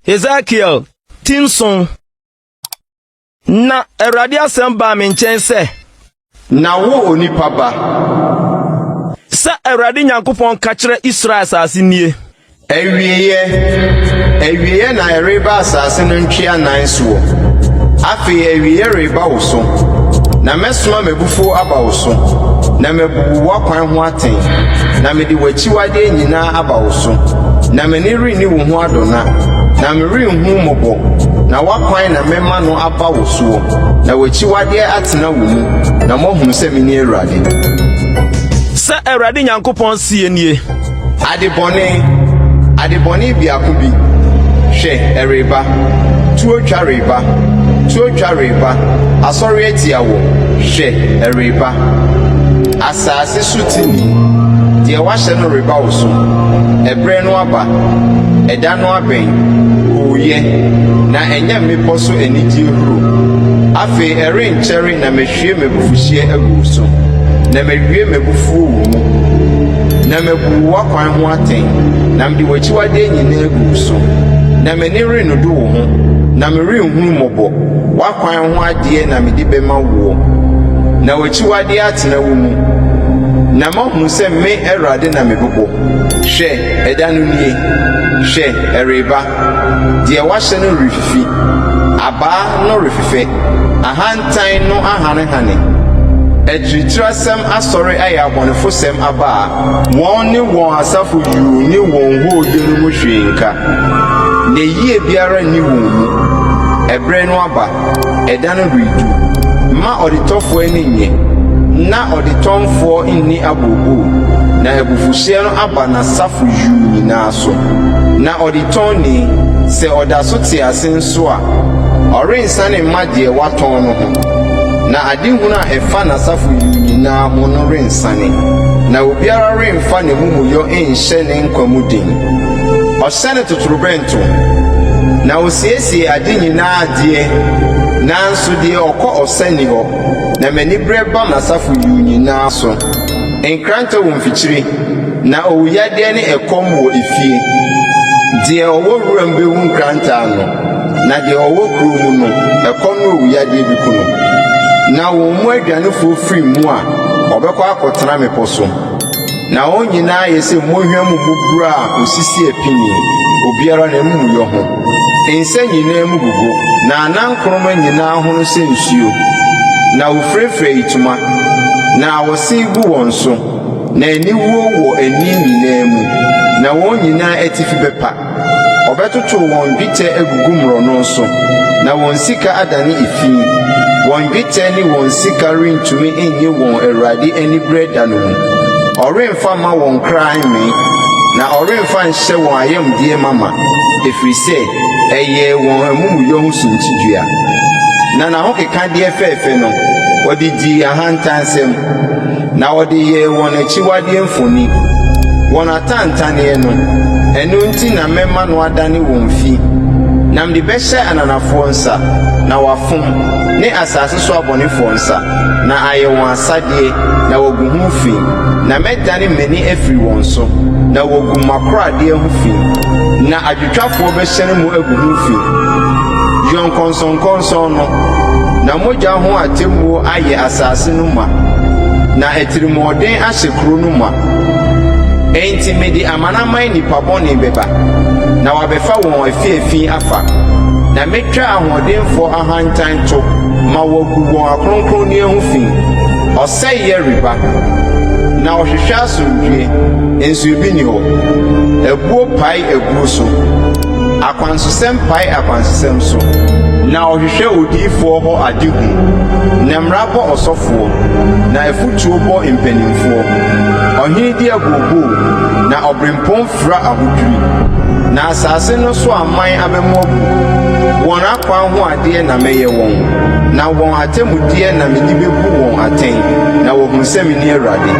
Hesekiel ti nson. Na Awurade asɛm baa me nkyɛn sɛ. Na wo onipa ba. Sɛ Awurade Nyankopɔn ka kyerɛ Israel asase nie. Awieeɛ, awieeɛ na ɛreba asase no ntwea nan soɔ. Afei awieeɛ reba wo so, na mɛsoma m'abufuo aba wo so, na mabu wo w'akwan ho atɛn, na mede w'akyiwadeɛ nyinaa aba wo so. Na m'ani renni wo ho adɔna, na merenhu wo mmɔbɔ, na w'akwan na mɛma no aba wo soɔ, na w'akyiwadeɛ atena wo mu, na moahunu sɛ mene Awurade. Sɛ Awurade Nyankopɔn seɛ nie. Ade bɔne, ade bɔne biako bi, hwɛ, ɛreba, tuotwa reba, tuotwa reba, asɔre atia wo, hwɛ, ɛreba. Asase so tini, deɛ wɔahyɛ no reba wo so. Ɛberɛ no aba, ɛda no abɛn, hooyɛ, na ɛnyɛ mmepɔ so anigyeɛ huro. Afei ɛrenkyɛre na mahwie m'abufuhyeɛ agu wo so, na mawie m'abufuo wo mu, na mabu wo w'akwan ho atɛn, na mede w'akyiwadeɛ nyinaa agu wo so. Na m'ani rennodo wo ho, na merenhunu mmɔbɔ, w'akwan ho adeɛ na mede bɛma woɔ, na w'akyiwadeɛ atena wo mu, na moahunu sɛ me Awurade na mebobɔ. Hwɛ, ɛda no nie! Hwɛ, ɛreba! Deɛ wɔahyɛ no refifi, abaa no refefɛ, ahantan no ahanehane. Atiritirasɛm asɔre ayɛ abɔnefosɛm abaa. Wɔn ne wɔn asafo yuu ne wɔn hooyɛ no mu hwee nka, na yie biara nni wɔn mu. Ɛberɛ no aba, ɛda no redu. Mma ɔdetɔfoɔ ani nnye, na ɔdetɔnfoɔ nni abooboo, na abufuhyeɛ no aba n'asafo yuu nyinaa so. Na ɔdetɔnni, sɛ ɔda so te ase nso a, ɔrensane mma deɛ watɔn no ho, na adehunu a ɛfa n'asafo yuu nyinaa ho no rensane, na obiara remfa n'amumuyɔ nhyɛ ne nkwa mu den. Ɔhyɛne totorobɛnto, na ɔsiesie ade nyinaa deɛ, nanso deɛ ɔkɔ ɔsa nni hɔ, na m'aniberɛ ba m'asafo yuu nyinaa so. Nkrantɛ wɔ mfikyire, na owuyadeɛ ne ɛkɔm wɔ efie. Deɛ ɔwɔ wuram bɛwu nkrantɛ ano, na deɛ ɔwɔ kuro mu no, ɛkɔm ne owuyadeɛ bɛku no. Na wɔn mu adwanefoɔ firi mu a, wɔbɛkɔ akɔtena mmepɔ so. Na wɔn nyinaa ayɛ sɛ mmonhwa mu mmuburo a osisi apini, obiara n'amumuyɔ ho. Nsa nyinaa mu gugu, na anankoroma nyinaa hono sɛ nsuo. Na wofirafira ayitoma, na awɔse gu wɔn so, na aniwuo wɔ ani nyinaa mu, na wɔn nyinaa atifi bɛpa. Wɔbɛtotow wɔn dwetɛ agugu mmorɔno so, na wɔn sika adane efi. Wɔn dwetɛ ne wɔn sika rentumi nnye wɔn Awurade anibere da no mu. Ɔremfa mma wɔn kra mmee, na ɔremfa nhyɛ wɔn ayamdeɛ mama, ɛfiri sɛ ɛyɛɛ wɔn amumuyɔ ho suntidua. Na n'ahokekadeɛ fɛfɛ no, wɔde dii ahantansɛm. Na wɔde yɛɛ wɔn akyiwadeɛ mfoni, wɔn atantanneɛ no, ɛno nti na mɛma no adane wɔn fi, na mede bɛhyɛ ananafoɔ nsa, na wɔafom, ne asase so abɔnefoɔ nsa, na ayɛ wɔn asadeɛ, na wɔagu ho fi. Na mɛdane m'ani afiri wɔn so, na wɔagu m'akoradeɛ ho fi, na adwotwafoɔ bɛhyɛne mu agu ho fi. Yɔ nkɔnsɔnkɔnsɔn no, na mogya ho atemmuo ayɛ asase no ma, na atirimuɔden ahyɛ kuro no ma. Enti mede amanaman nnipa bɔne bɛba, na wɔabɛfa wɔn afiafi afa, na mɛtwa ahoɔdenfoɔ ahantan to ma wɔagu wɔn akronkronneɛ ho fi. Ɔsɛeɛ reba, na ɔhwehwɛ asomdwoeɛ, nso ebi nni hɔ. Abuo pae abuo so. Akwansosɛm pae akwansosɛm so, na ɔhwehwɛ odiyifoɔ hɔ adehu, na mmara bɔ ɔsɔfoɔ, na afotuo bɔ mpanimfoɔ. Ɔhene di abooboo, na ɔberempɔn fira ahodwiri, na asase no so aman abam abu. Wɔn akwan ho adeɛ na mɛyɛ wɔn, na wɔn atemmudeɛ na mede bɛbu wɔn atɛn, na wɔahunu sɛ mene Awurade.